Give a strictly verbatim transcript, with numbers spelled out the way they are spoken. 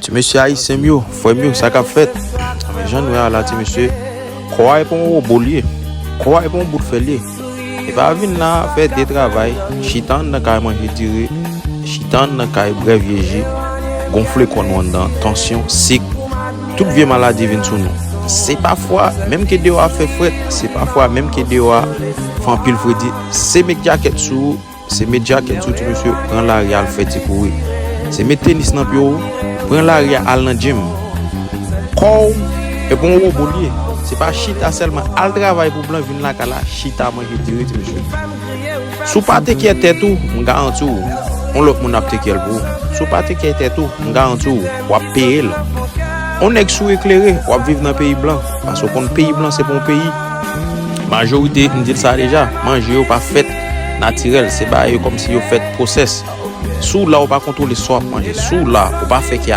Ti mesye ayisyen m yo, frè m yo, sa k ap fèt? Men jan nou wè a la, ti mesye, kò a e pa yon wobo l ye. Kò a e pa yon bout fè l ye. E pa vin la fè de travay, chita anndan kay manje dire, chita anndan kay bwè vye ji, gonfle kò nou anndan, tansyon, sik, tout vye maladi vin sou nou. Se pafwa, menm ke deyò a fè frèt, se pafwa, menm ke deyò a fè anpil fredi, se met djakèt sou ou, se met djakèt sou ti mesye, pran lari al fè ti kouri. Se met tenis nan pye w, pran lari a al nan gym. Kò w, e pa yon wobo l ye. Se pa chita sèlman, al travay pou blan, vin lakay la, chita manje dire, ti mesye. Si w pa tekè tèt ou, m garanti w, yon lòt moun ap tekè l pou ou. Si w pa tekè tèt ou, m garanti w, w ap peye l. Yon nèg si w eklere, w ap viv nan peyi blan. Paske w konn peyi blan se pa yon peyi. Majorite, m di l sa deja, manje yo pa fèt natirèl, se bagay yo kòmsi yo fèt pwosès. Si w la, ou pa kontwole sa w ap manje. Si w la, ou pa fè kè